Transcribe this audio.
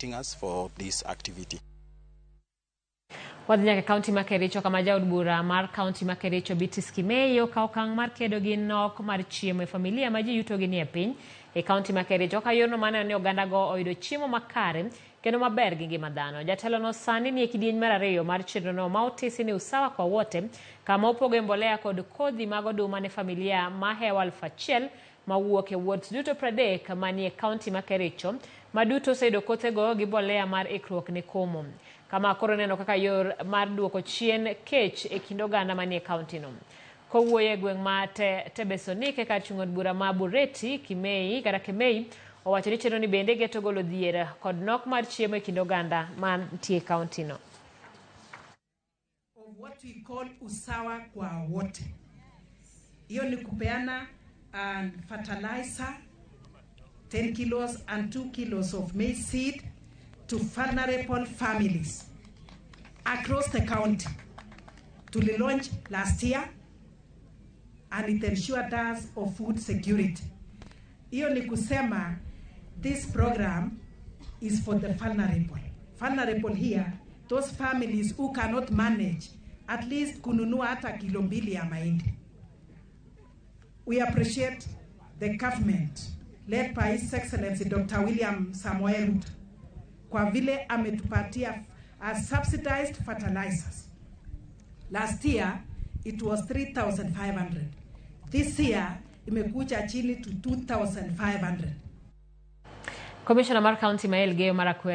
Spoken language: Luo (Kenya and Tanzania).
Us for this activity. Wadhi nyaka e kaunti ma Kericho kama jaod bura mar kaunti ma Kericho Beatrice Kimei okawo okang' mar kedo gi nok mar chiemo e familia ma ji yutogi nie piny e kaunti ma Kericho ka yorno mar neno ni ogandago oyudo chiemo makare kendo maber gi ngima dhano. Jatelono sani nie kidieny mar ariyo mar chenrono ma otisi ni Usawa kwa Wote kama opoge mbolea kod kodhi mag oduma ne familia mahewo 1000 mawuok e wards duto 30 manie kaunti ma Kericho ma duto oseyudo kothego gi mbolea mar ikruok ne komo. Kama koro neno kaka yor mar duoko chien kech e kind oganda manie kauntino. Kowuoyo e gweng' ma Tebesonik e kar chung' od bura ma Bureti, Kimei kata Kemei owacho ni chenro ni bende geto golo dhier kod nok mar chiemo e kind oganda mantie e kauntino. Of what we call Usawa kwa Wote. Hiyo ni kupeana and fertilizer 10 kilos and 2 kilos of maize seed to vulnerable families across the county. Tuli launch last year and it ensured us of food security. Hiyo ni kusema this program is for the vulnerable. Vulnerable here, those families who cannot manage at least kununua hata kilo mbili ya mahindi. We appreciate the government led by His Excellency Dr. William Samoei Ruto kwa vile ametupatia subsidized fertilizers. Last year it was 3,500. This year imekuja chini to 2,500. Komishona mar kaunti ma Elgeyo Marakwet.